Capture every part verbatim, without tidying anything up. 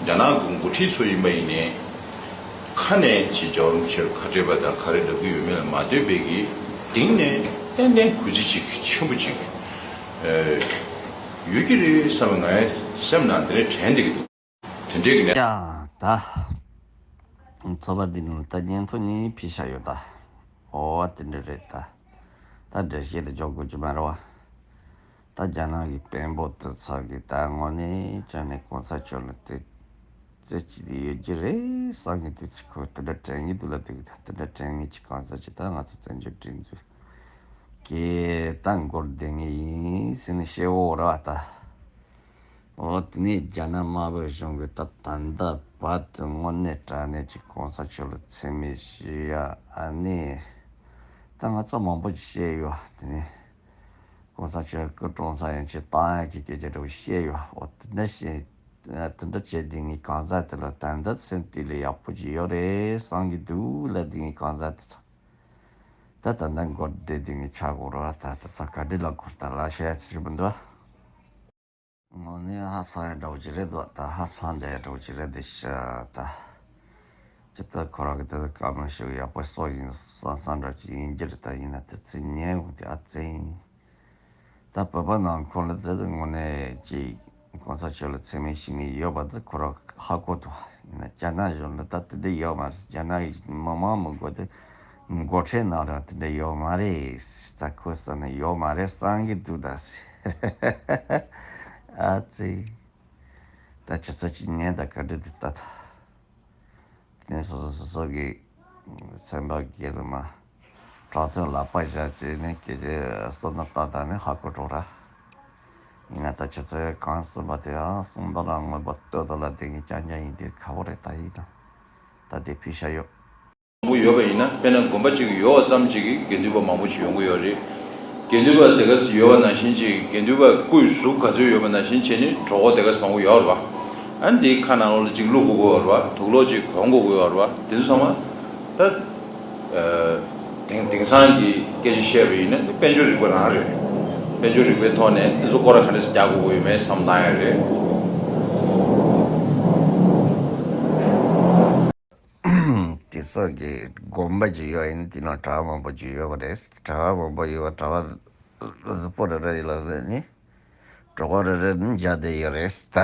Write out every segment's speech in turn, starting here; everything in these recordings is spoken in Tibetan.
རྒྱ་ནག་གི་འགོ་ཁྲིད་ཚོ་ཡིན་པ་ཡིན་ནའི་ཁ་ནས་ཅིག་རྒྱལ་བ་རིན་པོ་ཆེར་ཁ་བྲལ་བ་དང་ཁ་རས་འགྲོ་གི་ཡོད་མེད་ལ་མ་ལྟོས་པའི་གི་གཏིང་ནས་ཏན་ཏན་གུས་བརྩི་ཅིག་ཆེན་པོ་ཅིག་ཡོད་ཀྱི་རེད་བསམ་པ་ངའི་སེམས་ནང་དེ་འདྲ་དྲན་བསྡད་ཀྱི་འདུག་དེ་འདྲའི་གི་ནས། ཡ་ད། ཚོགས་པ་འདི་ནང་ད་སྙན་ཐོ་གཉིས་ཕུལ་བཞག་ཡོད་ད། འོ་དེ་འདྲ་རེད་ད། ད་འགྲེལ་བཤད་དེ་འཇོག་དགོས་ཀྱི་མ་རེད་བ། ད་རྒྱ་ནག་གི་དཔོན་པོ་དེ་ཚོ་གི་ད་དངོས་གནས་དྲང་གནས་གོང་ས་མཆོག་ལ་དེ་རྩོད་ཀྱི་དེ་ཡོད་ཀྱི་རེད་བསམ་གི་དུས་ཚོད་ཁོ་དེ་འདྲ་དྲན་གི་འདུག་ལབ་དེ་གི་ད་དེ་འདྲ་དྲན་ངེས་ཀྱི་གང་ཟག་ཅིག་ད་ང་ཚོ་བཙན་བྱོལ་སྒྲིག་འཛུགས་ཀྱི་ད་མགོར་བསྡད་ངེས་ཡིན་ཟེར་ནས་བཤད་འོ་ར་བ་ད། འོ་དེ་ནས་རྒྱ་ནག་དམར་པོའི་གཞུང་གིས་ད་ད་ལྟ་བར་དུ་དངོས་གནས་དྲང་གནས་ཀྱི་གོང་ས་མཆོག་ལ་མཚན་སྨད་ཞུ་ཡ། ཨ་ནི་ད་ང་ཚོ་མང་པོ་ཞིག་བཤད་ཡོད། དེ་ནས་གོང་ས་མཆོག་སྐུ་གྲོངས་ས་ཡང་ཅིག་བཏང་ཡ་གི་སྐད་ཆ་འདྲ་བོ་བཤད་ཡོད། འོ་དེ་འདྲ་བཤད་དེ་འདྲ་བྱས་དེ་ངའི་གང་ཟག་དེ་ལ་ད་ལྟ་སེམས་གཏིང་ལ་ཡག་པོ་ཅིག་ཡོད་རེད་བསམ་གི་འདུག་ལ། དེ་ངའི་གང་ཟག་དེ་ཚོ་ད་ད་ལྟ་མགོ་བདེ་དེ་ངའི་ཆག་གོ་ར་ད་དེ་ཚོ་ག་འདྲི་ལ་གོ་ད་ལ་བཤད་ཡ་ཞིག་མི་འདུག་དངོས་གནས་ཧ་སང་ཡ་འདྲ་བོ་ཅིག་རེད་འདུག་ད་ཧ་སང་བསྡད་ཡ་འདྲ་བོ་ཅིག་རེད་འདུག་ཤག་ད། ཇི་ལྟར་ཁོ་རང་གི་དེ་ཚོ་བཀའ་མོལ་ཞུ་ཡག་པོ་སོགས་ཡིན་བསམ་བསམ་འདྲ་བོ་ཅིག་ཡིན་གྱི་རེད། ད་ཡིན་ན་དེ་ཚོ་ཉན་འོང་དེ་ཨ་ཙི་ཡིན། ད་བོད་པ་ནང་ཁོ་ལ་དེ་ཚོ་དངོས་གནས་ཅིག་གོང་ས་མཆོག་ལ་མཚན་སྨད་ཞུ་ནི་ཡོད་པ་དེ་ཁོ་རང་ཧ་གོ་འདུག་ཡིན་ན་རྒྱ་ནག་གཞུང་ལ་ད་དེ་འདྲ་ཡོད་མ་རེད། རྒྱ་ནག་གི་མི་མང་མི་དགོས་དེ། འགོ་ཁྲིད་ནང་ལ་དེ་འདྲ་ཡོད་མ་རེད། ད་ཁོ་ས་ནས་ཡོད་མ་རེད་བསམ་གྱི་འདུག་ད་ཟེར། ཨ་ཙི། ད་ཆུ་ཚོད་གཅིག་ཉལ་ད་ག་འདྲ་འདུག་ད་ད། དེ་ནས་སོ་སོ་སོ་སོ་གི་སེམས་པ་སྒེར་ལ་མ། དྲང་དོན་ལག་པ་བཞག་བྱས་ནས་སྐད་ཆ་བསམ་བློ་བཏང་ད་ནས་ཧ་གོ་འགྲོ་ར། ཡིན་ན་ད་ཆུ་ཚོད་གང་སོང་བ་དེ་ཡང་གསུམ་པ་ལ་མངོན་པ་སྟོད་དུ་ལ་དེ་ངས་རྐྱང་རྐྱང་ཡིན་དེ་ཁ་བོ་རེད་ད་ཡིན་ན། ད་དེ་ཕི་ཤ་ཡོད། མང་པོ་ཡོད་པ་ཡིན་ན་དཔེར་ན་དགོན་པ་གཅིག་ཡོད་པ་ཙམ་གཅིག་གིས་དགེ་འདུན་པ་མང་པོ་ཞིག་ཡོང་གི་ཡོད་རེད། དགེ་འདུན་པ་དེ་ག་ཡོད་པ་ནང་བཞིན་གཅིག་དགེ་འདུན་པ་སྐུའི་གཟུགས་ག་ཚོད་ཡོད་པ་ནང་བཞིན་བྱས་ནས་གྲོགས་པོ་དེ་ག་མང་པོ་ཡོད་རེད་བ། ཨ་ནི་དེའི་ཁ་ནང་ལོགས་ལ་གཅིག་བླུག་དགོས་ཀྱི་ཡོད་རེད་བ། དུག་ལོག་གཅིག་གོན་དགོས་ཀྱི་ཡོད་རེད་བ། དེ་ཚོ་ཚང་མ་ད་དེང་དེང་སང་གི་སྐད་ཆ་བཤད་པ་ཡིན་ན་དཔལ་འབྱོར་རིག་པ་རང་རེད། དཔལ་འབྱོར་རིག་པའི་ཐོག་ནས་དེ་ཚོ་སྐོར་ར་ག་འདྲས་རྒྱག་དགོས་ཀྱི་ཡོད་མེད་བསམ་བློ་བཏང་ཡ་རེད། དེ་སོགས་ཀྱི་དགོན་པ་ཅིག་ཡོད་ཡིན་དེ་ནང་གྲྭ་པ་མང་པོ་ཅིག་ཡོད་པ་རེད། གྲྭ་པ་མང་པོ་ཡོད་པ་གྲྭ་པ་གཟུགས་པོ་རེ་རེ་ཡིན་ལ་ནི་གྲོགས་པོ་རེ་རེ་ནི་མཇལ་བསྡད་ཡོད་རེད་ད།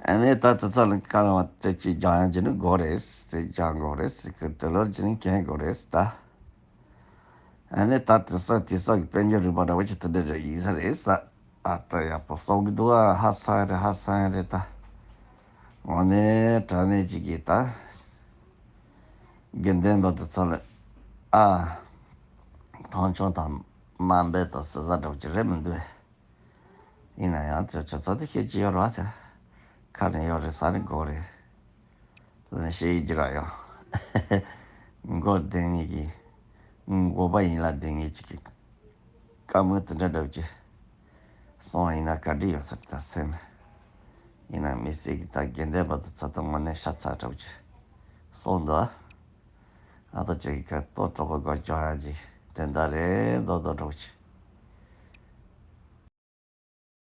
ཨ་ནི་ད་དེ་ཚོ་ལ་ཁ་རང་བ་དེ་ཅིག་སྦྱང་ཡང་ཅི་ནི་དགོས་རེད་དེ་སྦྱང་དགོས་རེད་ཟེར་གི་དེ་ལོར་ཅི་ནི་མཁྱེན་དགོས་རེད་ད། ཨ་ནི་ད་དེ་ས་དེ་ས་གི་དཔལ་འབྱོར་རིག་པ་འདྲ་བོ་ཅིག་དེ་འདྲ་རེ་ཡིན་ས་རེད་ས། ཨ་ད་ཡག་པོ་གསུང་གི་འདུག་ཨ་ཧ་སང་རེད་ཧ་སང་རེད་ད། དངོས་གནས་དྲང་གནས་ཅིག་གིས་ད། དགེ་འདུན་པ་དེ་ཚོ་ལ་ཨ། མཐོང་ཆུང་དང་དམའ་འབེབས་དང་ཟེར་ས་འདྲ་བོ་ཅིག་རེད་མི་འདུག་ཡིན་ན་ཡང་ཚོ་ཆུ་ཚོད་དེ་ཤེས་ཀྱི་ཡོད་རེད་བ་ཚེ། ཁ་ནས་ཡོད་རེད་ས་ནས་དགོས་རེད། ལན་ཞེ་ཡི་རྒྱུ་ར་ཡོད། མགོ་བདེ་ངེས་ཀྱི། མགོ་པ་ཡིན་ལ་བདེ་ངེས་ཅིག་གི། བཀའ་མོལ་དེ་འདྲ་འདྲ་བོ་ཅིག་སོང་ཡིན་ན་ག་འདྲ་ཡོད་ས་རེད་ད་སེམས། ཡིན་ན་མི་སེར་གྱི་ད་དགེ་འདུན་པ་དེ་ཚོ་དང་དངོས་གནས་ཤ་ཚ་འདྲ་བོ་ཅིག་སོང་འདུག་ཨ་ད་ཅིག་གི་ཁ་ལྟོ་གྲོགས་པོ་སྒོ་ཅོག་ཡ་ཅིག་དེ་འདྲ་རེད་མདོག་མདོག་འདྲ་བོ་ཅིག